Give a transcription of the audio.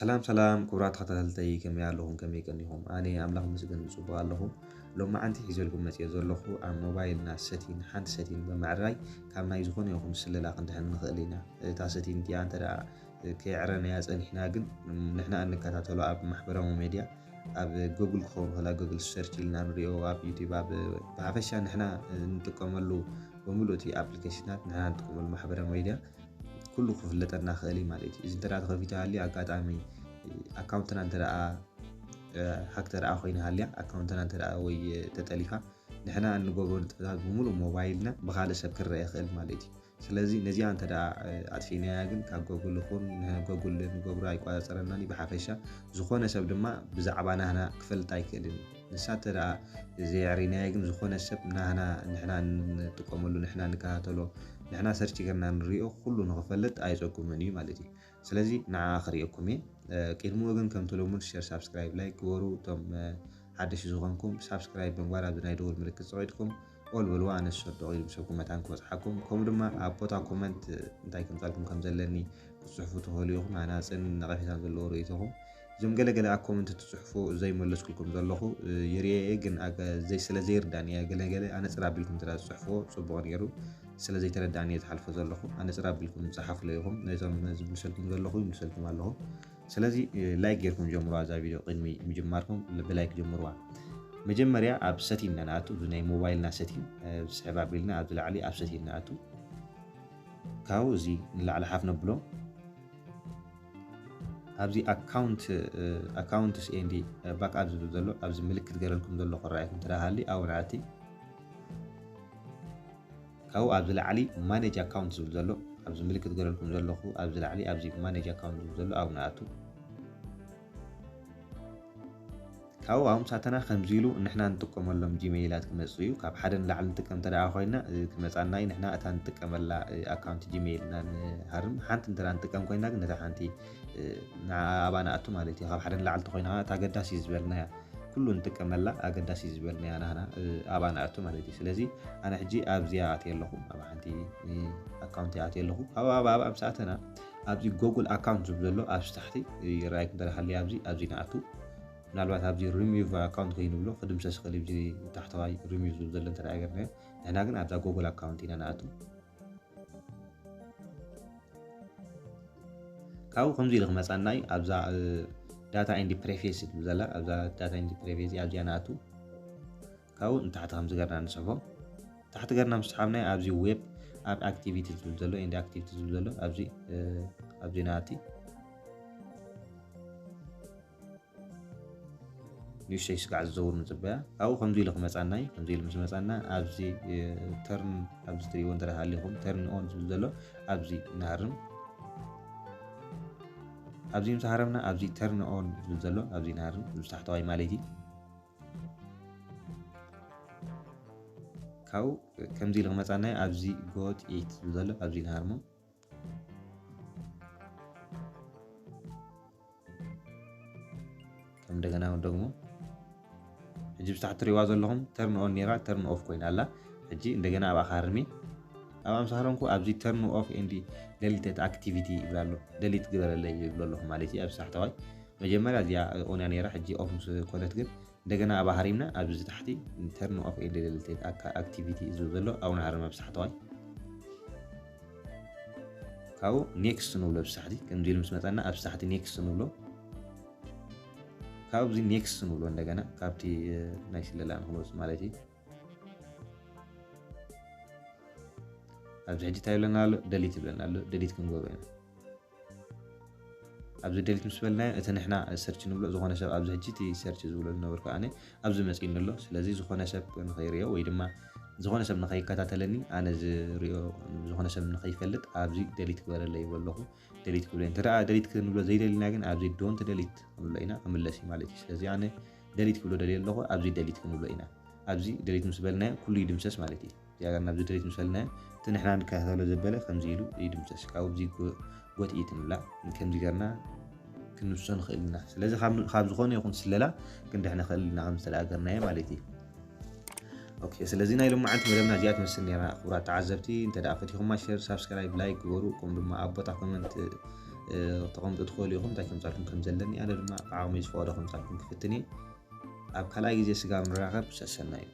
ሰላም ሰላም ክቡራት ተኸታተልተይ፣ ከመይ ኣለኹም? ከመይ ቀኒኹም? ኣነ ኣምላኽ ይመስገን ብጽቡቕ ኣለኹ። ሎማዓንቲ ሒዘልኩም መጽየ ዘለኹ ኣብ ሞባይልና ሰቲን፣ ሓንቲ ሰቲን ብምዕራይ ካብ ናይ ዝኾነ ይኹን ስለላ ክንድሕን ንኽእል ኢና። እታ ሰቲን እቲኣ እንተ ደኣ ከየዕረናያ ጸኒሕና ግን ንሕና እንከታተሎ ኣብ ማሕበራዊ ሜድያ ኣብ ጎግል ክኸውን ይኽእል፣ ኣብ ጎግል ሰርች ኢልና ንሪኦ፣ ኣብ ዩቲዩብ፣ ኣብ ብሓፈሻ ንሕና እንጥቀመሉ ብምሉእ እቲ ኣፕሊኬሽናት ንሕና እንጥቀመሉ ማሕበራዊ ሜድያ ኩሉ ክፍለጠና ክእል እዩ ማለት እዩ። እዚ እንተ ደኣ ተኸፊቱ ሃልዩ ኣጋጣሚ ኣካውንትና እንተ ደኣ ሃክ ተደኣ ኮይና ሃልያ ኣካውንትና እንተ ደኣ ወይ ተጠሊፋ ንሕና እንገብሮ ንጥፈታት ብምሉእ ሞባይልና ብኻልእ ሰብ ክረአ ይኽእል ማለት እዩ። ስለዚ ነዚኣ እንተ ደኣ ኣጥፊእናያ ግን ካብ ጎግል ይኹን ንጎግል ንገብሮ ኣይቆጻጸረናን እዩ። ብሓፈሻ ዝኾነ ሰብ ድማ ብዛዕባ ናህና ክፈልጥ ኣይክእልን እዩ። ንሳ እንተ ደኣ ዘየዕሪናያ ግን ዝኾነ ሰብ ናህና ንሕና እንጥቀመሉ ንሕና ንከታተሎ ንሕና ሰርች ገርና ንሪኦ ኩሉ ንኽፈልጥ ኣይጸጉምን እዩ ማለት እዩ። ስለዚ ንዓ ክርእየኩም እየ። ቅድሚኡ ግን ከምቲ ልሙድ ሸር፣ ሳብስክራይብ፣ ላይክ ግበሩ። እቶም ሓደሽ ዝኾንኩም ሳብስክራይብ ብምግባር ኣብዚ ናይ ደወል ምልክት ጸቒጥኩም ኦል በልዋ። ኣነ ዝሰርዶ ቅድሚ ሰብኩም መታን ክበጽሓኩም። ከምኡ ድማ ኣብ ቦታ ኮመንት እንታይ ከምጻልኩም ከም ዘለኒ ክትጽሕፉ ትኽእሉ ኢኹም። ሃናጽን ነቐፌታን ዘለዎ ርእይቶኹም እዞም ገለገለ ኣብ ኮመንት ትጽሕፉ ዘይመለስኩልኩም ዘለኹ ይርኤ፣ ግን ኣገ-፣ ዘይ-፣ ስለ ዘይርዳን እየ። ገለገለ ኣነጽር ኣቢልኩም እንተ ትጽሕፍዎ ጽቡቕ ነይሩ። ስለ ዘይተረዳእኒ እየ ዝሓልፎ ዘለኹ። ኣነጽር ኣቢልኩም ጸሓፉለይ ኢኹም። ነዞም ዝምልሰልኩም ዘለኹ ይምልሰልኩም ኣለኹ። ስለዚ ላይክ ጌርኩም ጀምሩዋ። እዛ ቪድዮ ቅድሚ ምጅማርኩም ብላይክ ጀምሩዋ። መጀመርያ ኣብ ሰቲን ኢና ንኣቱ። እዚ ናይ ሞባይልና ሰቲን ስሕብ ኣቢልና ኣብዚ ላዕሊ ኣብ ሰቲን ንኣቱ። ካብኡ እዚ ንላዕሊ ሓፍ ነብሎ። ኣብዚ ኣካውንት ኣካውንትስ ኤንድ ባክኣፕ ዝብል ዘሎ ኣብዚ ምልክት ገረልኩም ዘሎ ክረኣየኩም ትደሃሊ ኣብኡ ንኣቲ። ካብኡ ኣብዚ ላዕሊ ማኔጅ ኣካውንት ዝብል ዘሎ ኣብዚ ምልክት ገረልኩም ዘለኹ ኣብዚ ላዕሊ ኣብዚ ማኔጅ ኣካውንት ዝብል ዘሎ ኣብኡ ንኣቱ። ካብኡ ኣብ ምሳተና ከምዚ ኢሉ ንሕና ንጥቀመሎም ጂሜይላት ክመጽእ እዩ። ካብ ሓደ ንላዕሊ ንጥቀም እንተ ደኣ ኮይና ክመጻና እዩ። ንሕና እታ ንጥቀመላ ኣካውንት ጂሜይል ኢና ንሃርም። ሓንቲ እንተ ደኣ ንጥቀም ኮይና ግን ነታ ሓንቲ ንዓ ኣብኣ ንኣቱ ማለት እዩ። ካብ ሓደ ንላዕሊ እንተ ኮይና እታ ኣገዳሲ ዝበልናያ ኩሉ ንጥቀመላ ኣገዳሲ ዝበልናያ ናህና ኣብኣ ንኣቱ ማለት እዩ። ስለዚ ኣነ ሕጂ ኣብዚኣ ኣትየ ኣለኹ፣ ኣብ ሓንቲ ኣካውንት እያ ኣትየ ኣለኹ። ካብኣ ኣብኣ ምስ ኣተና ኣብዚ ጎግል ኣካውንት ዝብል ዘሎ ኣብዚ ታሕቲ ይረኣየኩም እንተ ደኣ ሃልዩ ኣብዚ፣ ኣብዚ ንኣቱ። ምናልባት ኣብዚ ሪሙቭ ኣካውንት ከይንብሎ ክድምሰስ ይኽእል እዩ፣ ኣብዚ ታሕተዋይ ሪሙቭ ዝብል ዘሎ እንተ ደኣ ገርናዮ። ንሕና ግን ኣብዛ ጎግል ኣካውንት ኢና ንኣቱ። ካብኡ ከምዚ ኢሉ ክመጻና እዩ። ኣብዛ ዳታ ኤንድ ፕራይቬሲ ትብል ዘላ ኣብዛ ዳታ ኤንድ ፕራይቬሲ ኣብዚኣ ንኣቱ። ካብኡ ንታሕቲ ከምዚ ገርና ንስሕቦ። ታሕቲ ገርና ምስ ሰሓብናዮ ኣብዚ ዌብ ኣብ ኣክቲቪቲ ዝብል ዘሎ ኤንድ ኣክቲቪቲ ዝብል ዘሎ ኣብዚ ኣብዚ ንኣቲ። ንእሽተይ ስጋዕ ዝዘውር ንጽበያ። ካብኡ ከምዚ ኢሉ ክመጻና እዩ። ከምዚ ኢሉ ምስ መጻና ኣብዚ ተርን ኣብዚ ትሪእዎ እንተ ደኣ ሃሊኹም ተርን ኦን ዝብል ዘሎ ኣብዚ ንሃርም። ኣብዚ ምስ ሃረምና ኣብዚ ተርን ኦን ዝብል ዘሎ ኣብዚ ንሃርም፣ እዚ ታሕተዋይ ማለት እዩ። ካብኡ ከምዚ ኢሉ ክመጻና እዩ። ኣብዚ ጎት ኢት ዝብል ዘሎ ኣብዚ ንሃርሞ። ከም እንደገና እውን ደግሞ ሕጂ ብታሕቲ ትሪእዋ ዘለኹም ተርን ኦን ነይራ ተርን ኦፍ ኮይና ኣላ። ሕጂ እንደገና ኣብኣ ክሃርም እየ። ኣብኣ ምስ ሃረምኩ ኣብዚ ተርን ኦፍ ኤንድ ደሊትድ ኣክቲቪቲ ይብል ኣሎ። ደሊት ግበረለይ ይብል ኣለኹ ማለት እዩ። ኣብዚ ታሕተዋይ መጀመርያ እዚኣ ኦን እያ ነይራ፣ ሕጂ ኦፍ ምስ ኮነት ግን እንደገና ኣብኣ ሃሪምና ኣብዚ ታሕቲ ተርን ኦፍ ኤንድ ደሊትድ ኣክቲቪቲ ዝብል ዘሎ ኣብኡ ንሃርም ኣብዚ ታሕተዋይ። ካብኡ ኔክስት ንብሎ ኣብዚ ታሕቲ ከምዚ ኢሉ ምስ መጸና ኣብዚ ታሕቲ ኔክስት ንብሎ። ካብዚ ኔክስት ንብሎ እንደገና ካብቲ ናይ ስለላ ንክንወጽእ ማለት እዩ። ኣብዚ ሕጂ እንታይ ይብለና ኣሎ? ደሊት ይብለና ኣሎ። ደሊት ክንገብሮ ኢና። ኣብዚ ደሊት ምስ በልናዮ እቲ ንሕና ሰርች ንብሎ ዝኾነ ሰብ ኣብዚ ሕጂ እቲ ሰርች ዝብሎ ዝነበርኩ ኣነ ኣብዚ መጺእኒ ኣሎ። ስለዚ ዝኾነ ሰብ ንኸይርእዮ ወይ ድማ ዝኾነ ሰብ ንኸይከታተለኒ ኣነ ዝርእዮ ዝኾነ ሰብ ንኸይፈልጥ ኣብዚ ደሊት ግበረለይ ይብሎ ኣለኹ። ደሊት ክብሎ እንተ ደኣ ደሊት ክንብሎ ዘይደሊና ግን ኣብዚ ዶንት ደሊት ክንብሎ ኢና ክምለስ እዩ ማለት እዩ። ስለዚ ኣነ ደሊት ክብሎ ደልየ ኣለኹ። ኣብዚ ደሊት ክንብሎ ኢና። ኣብዚ ደሊት ምስ በልናዮ ኩሉ ይድምሰስ ማለት እዩ። እዚኣ ጋር ናብዚ ደሊት ምስ በልናዮ እቲ ንሕና ንከታተሎ ዘበለ ከምዚ ኢሉ ይድምሰስ። ካብዚ ጎትኢ ትንብላ ከምዚ ገርና ክንምሶ ንኽእል ኢና። ስለዚ ካብ ዝኾነ ይኹን ስለላ ክንድሕን ንኽእል ኢና ከም ዝተደኣገርናዮ ማለት እዩ። ኦኬ፣ ስለዚ ናይ ሎማዓንቲ መደብና እዚኣ ትመስል ነይራ። ክቡራት ተዓዘብቲ እንተ ደኣ ፈቲኹማ ሸር፣ ሳብስክራይብ፣ ላይክ ግበሩ። ከምኡ ድማ ኣብ ቦታ ኮመንት ተቐምጡ ትኽእሉ ኢኹም። እንታይ ከምፃልኩም ከም ዘለኒ ኣነ ድማ ብዓቕሚ ዝፈቐዶ ከምፃልኩም ክፍትን እየ። ኣብ ካልኣይ ግዜ ስጋ ምራኸብ ሰሰና እዩ።